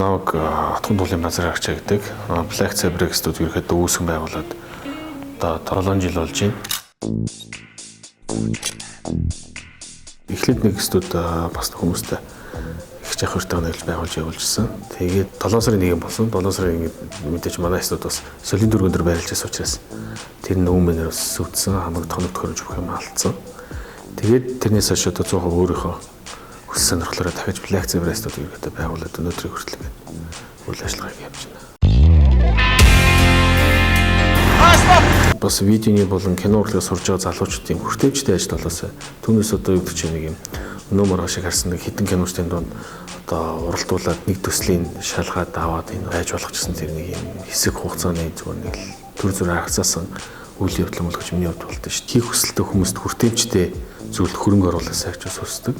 Намайг Отгон тулын Базар Арчаа гэдэг. Black Zebra студи ерөөхдөө үүсгэн байгуулад одоо 7 жил болж байна. Эхлээд нэг студи бас хүмүүстэй их жах хүртэйг нэрлж байгуулж явуулжсэн. Тэгээд 7 сарын 1 болсон. 7 сарын 1 мэдээж манай студи бас солийн дөргөн дээр байрлаж байсан учраас тэр нүүмэнээр бас сүтсэн, хамаг тоног төхөөрөмж бүх юм алдсан. Тэгээд тэрнээс хойш одоо 100% өөрийнхөө хүсэл сонирхлоороо дахиж Black Zebra студи ерөөхдөө байгуулад өнөөдрийг хүртэл ингээд үйл ажиллагааг явж байна. Бас видеоны болон кино урлагийг сурж байгаа залуучуудын хүртээмжтэй ажил болоосай. Түүнээс одоо юу гэдэг чинь нэг юм өнөө маргааш шиг харсан нэг хитэн киночдын дунд одоо уралдуулаад нэг төслийн шалгаад аваад энэ айж болох гэсэн тэр нэг юм хэсэг хугацааны зүгээр нэг л төр зүр аргацаасан үйл явдал юм бол гэж миний хувьд болдог шүү. Хийх хүсэлтэй хүмүүст хүртээмжтэй зүйлд хөрөнгө оруулахсаа гэж бас хүсдэг.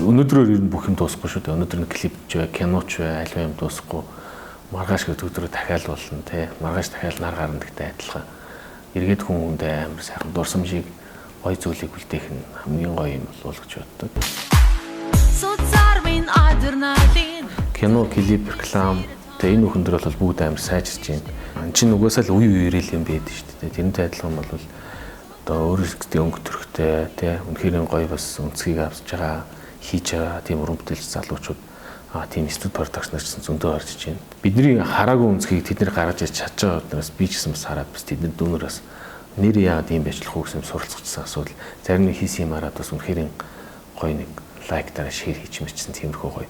Өнөөдрөөр ер нь бүх юм дуусахгүй шүү дээ. Өнөөдөр нэг клип ч бай, кино ч бай, альва юм дуусахгүй. Маргааш гэдэг өдрөө дахиад болно те. Маргааш дахиад нар гарна гэдэгтэй адилхан. Эргээд хүн хүндээ амар сайхан дурсамжийг гоё зүйлийг үлдээх нь хамгийн гоё юм болов уу гэж боддог. Кино, клип, реклам тэ энэ бүхэн дөр бол бүгд амар сайжирч байна. Ан чинь угаасаа л үе үеэрээ л юм байдаг шүү дээ. Тэрнтэй адилхан бол одоо өөрөөсөө өнгө төрхтэй тэ үнэхээр гоё бас өнцгийг авч байгаа, хийж байгаа тийм уран бүтээлч залуучууд тийм студи продакшн гэсэн зөндөө гарч иж байна. Бидний хараагүй өнцгийг тэд нэр гаргаж ирж чадж байгаа гэднээс би ч гэсэн бас хараад бас тэдний дүүнерээс нэр яагаад ийм байж болох уу гэсэн суралцчихсан асуудал. Зарим нэг хийсэн юм хараад бас үнэхээр гоё нэг лайк дараа шеэр хийж мэрчсэн тиймэрхүү гоё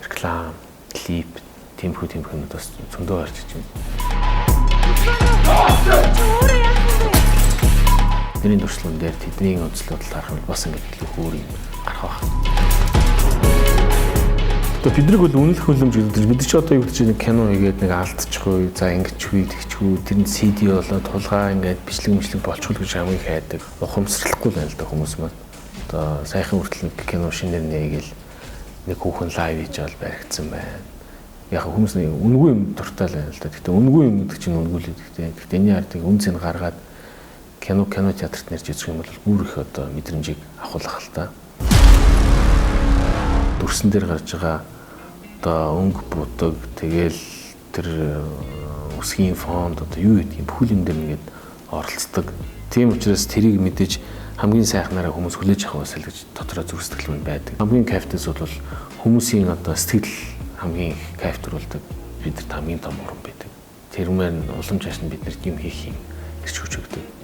реклам, клип, тиймэрхүү юмнууд бас зөндөө гарч иж байна. Тэдний туршлаган дээр тэдний онцлогод харах нь бас ингээд илүү өөр юм гарах байх. Одоо биднийг бол үнэлэх хүлэмж гэдэг бид чи одоо юу гэж нэг кино хийгээд нэг алдчихгүй, за ингэчихгүй, тэгчихгүй, тэр нь CD болоод тулгаа ингээд бичлэг мичлэг болчихвол гэж хамгийн хайдаг. Ухамсарлахгүй л байна л да хүмүүс маань. Одоо саяхан хүртэл нэг кино шинээр нээгээл нэг хүүхэн лайв хийж авал баригдсан байна. Яг хүмүүс нэг үнэгүй юм дуртай л байна л да. Гэхдээ үнэгүй юм гэдэг чинь үнэгүй л гэдэг. Гэхдээ энэний ардыг үн цэн гаргаад кино театрт нэрж үзэх юм бол бүр их одоо мэдрэмжийг авахулах л та. Дүрсэн дээр гарч байгаа одоо өнгө будаг тэгэл тэр үсгийн фонд одоо юу гэдэг юм бүхэл юм дээр ингээд оролцдог. Тийм учраас тэрийг мэдээж хамгийн сайхнараа хүмүүс хүлээж авах байсаа л гэж дотроо зүрх сэтгэл минь байдаг. Хамгийн кайфтай зүйл бол хүмүүсийн одоо сэтгэл хамгийн их кайф төрүүлдэг. Бидэрт хамгийн том урам байдаг. Тэрмээр нь улам чааш нь бид нарт юм хийх юм гэрч хүч өгдөг.